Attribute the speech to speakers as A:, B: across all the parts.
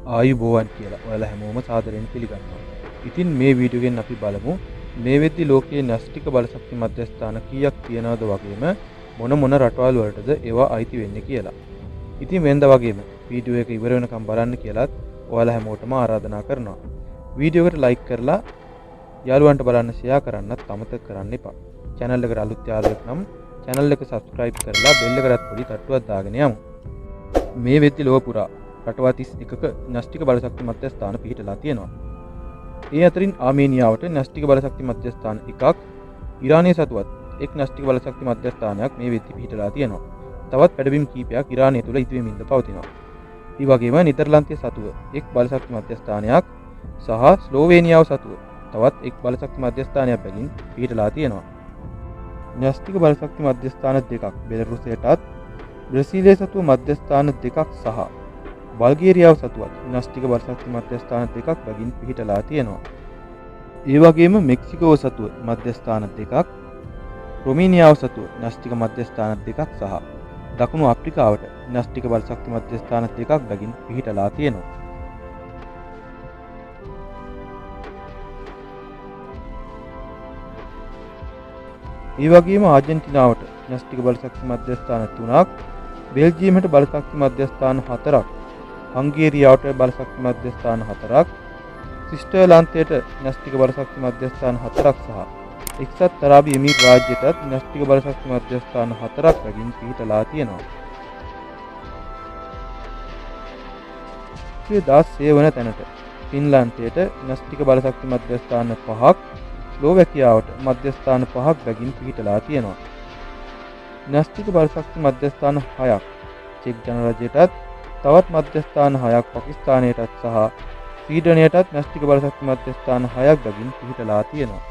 A: ආයුබෝවන් කියලා ඔයාලා හැමෝම සාදරයෙන් පිළිගන්නවා. ඉතින් මේ වීඩියෝ එකෙන් අපි බලමු මේ වෙද්දි ලෝකයේ න්‍යෂ්ටික බලශක්ති මධ්‍යස්ථාන කීයක් තියෙනවද වගේම මොන මොන රටවල් වලටද ඒවා අයිති වෙන්නේ කියලා. ඉතින් වෙනද වගේම වීඩියෝ එක ඉවර වෙනකම් බලන්න කියලාත් ඔයාලා හැමෝටම ආරාධනා කරනවා. වීඩියෝ එකට ලයික් කරලා යාළුවන්ට බලන්න ෂෙයා කරන්නත් අමතක කරන්න එපා. චැනල් එකට අලුත් යාළුවෙක් නම් චැනල් එක සබ්ස්ක්‍රයිබ් කරලා බෙල් එකටත් පොඩි තට්ටුවක් දාගෙන යමු. මේ වෙද්දි ලොව පුරා රටවල් 31ක න්‍යෂ්ටික බලශක්ති මධ්‍යස්ථාන පිහිටලා තියෙනවා. ඒ අතරින් ආමේනියාවට න්‍යෂ්ටික බලශක්ති මධ්‍යස්ථාන එකක්, ඉරානය සතුවත් එක් න්‍යෂ්ටික බලශක්ති මධ්‍යස්ථානයක් මේ වෙද්දි පිහිටලා තියෙනවා. තවත් වැඩබිම් කීපයක් ඉරානය තුළ ඉදිවෙමින්ද පවතිනවා. ඒ වගේම නෙදර්ලන්තය සතුව එක් බලශක්ති මධ්‍යස්ථානයක් සහ ස්ලෝවේනියාව සතුව තවත් එක් බලශක්ති මධ්‍යස්ථානයක් බැගින් පිහිටලා තියෙනවා. න්‍යෂ්ටික බලශක්ති මධ්‍යස්ථාන දෙකක් බෙලරුසියටත්, බ්‍රසීලය සතුව මධ්‍යස්ථාන දෙකක් සහ බල්ගේරියාව සතුවත් න්‍යෂ්ටික බලශක්ති මධ්‍යස්ථාන දෙකක් බැගින් පිහිටලා තියෙනවා. ඒ වගේම මෙක්සිකෝව සතුව මධ්‍යස්ථාන දෙකක්, රොමේනියාව සතුව න්‍යෂ්ටික මධ්‍යස්ථාන දෙකක් සහ දකුණු අප්‍රිකාවට න්‍යෂ්ටික බලශක්ති මධ්‍යස්ථාන දෙකක් බැගින් පිහිටලා තියෙනවා. ඒ වගේම ආජන්ටිනාවට න්‍යෂ්ටික බලශක්ති මධ්‍යස්ථාන තුනක්, බෙල්ජියමට බලශක්ති මධ්‍යස්ථාන හතරක්, හංගේරියාවට බලශක්ති මධ්‍යස්ථාන හතරක්, ස්විට්සර්ලන්තයට න්‍යෂ්ටික බලශක්ති මධ්‍යස්ථාන හතරක් සහ එක්සත් අරාබි එමීර් රාජ්‍යයටත් න්‍යෂ්ටික බලශක්ති මධ්‍යස්ථාන හතරක් බැගින් පිහිටලා තියෙනවා. 16 වන තැනට ෆින්ලන්තයට න්‍යෂ්ටික බලශක්ති මධ්‍යස්ථාන පහක්, ස්ලෝවැකියාවට මධ්‍යස්ථාන පහක් බැගින් පිහිටලා තියෙනවා. න්‍යෂ්ටික බලශක්ති මධ්‍යස්ථාන හයක් චෙක් ජනරජයටත්, තවත් මධ්‍යස්ථාන හයක් පාකිස්තානයටත් සහ ස්වීඩනයටත් න්‍යෂ්ටික බලශක්ති මධ්‍යස්ථාන හයක් බැගින් පිහිටලා තියෙනවා.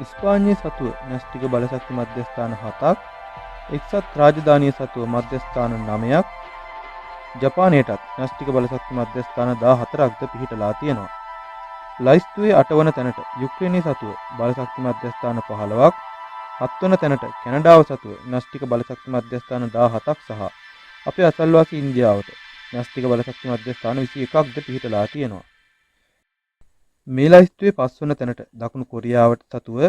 A: ඉස්පාඤ්ඤය සතුව න්‍යෂ්ටික බලශක්ති මධ්‍යස්ථාන හතක්, එක්සත් රාජධානිය සතුව මධ්‍යස්ථාන නවයක්, ජපානයටත් න්‍යෂ්ටික බලශක්ති මධ්‍යස්ථාන 14ක්ද පිහිටලා තියෙනවා. ලයිස්තුවේ අටවන තැනට යුක්‍රේනය සතුව බලශක්ති මධ්‍යස්ථාන 15ක්, හත්වන තැනට කැනඩාව සතුව න්‍යෂ්ටික බලශක්ති මධ්‍යස්ථාන 17ක් සහ අපේ අසල්වාසී ඉන්දියාවට න්‍යෂ්ටික බලශක්ති මධ්‍යස්ථාන 21ක්ද පිහිටලා තියෙනවා. මේ ලයිස්තුවේ පස්වන තැනට දකුණු කොරියාවට සතුව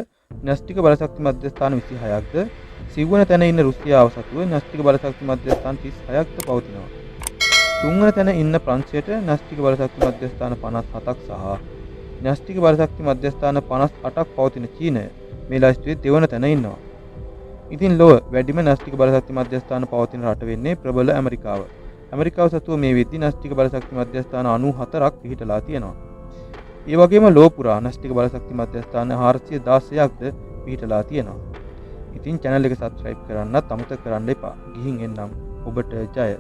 A: න්‍යෂ්ටික බලශක්ති මධ්‍යස්ථාන 26ක්ද, සිව්වන තැන ඉන්න රුසියාව සතුව න්‍යෂ්ටික බලශක්ති මධ්‍යස්ථාන 36ක්ද පවතිනවා. තුන්වන තැන ඉන්න ප්‍රංශයට න්‍යෂ්ටික බලශක්ති මධ්‍යස්ථාන 57ක් සහ න්‍යෂ්ටික බලශක්ති මධ්‍යස්ථාන 58ක් පවතින චීනය මේ ලයිස්තුවේ දෙවන තැන ඉන්නවා. ඉතින් ලොව වැඩිම න්‍යෂ්ටික බලශක්ති මධ්‍යස්ථාන පවතින රට වෙන්නේ ප්‍රබල ඇමරිකාව. ඇමරිකාව සතුව මේ වෙද්දි න්‍යෂ්ටික බලශක්ති මධ්‍යස්ථාන 94ක් පිහිටලා තියෙනවා. ඒ වගේම ලොව පුරා න්‍යෂ්ටික බලශක්ති මධ්‍යස්ථාන 416ක්ද පිහිටලා තියෙනවා. ඉතින් චැනල් එක සබ්ස්ක්‍රයිබ් කරන්නත් අමතක කරන්න එපා. ගිහින් එන්නම්. ඔබට ජය.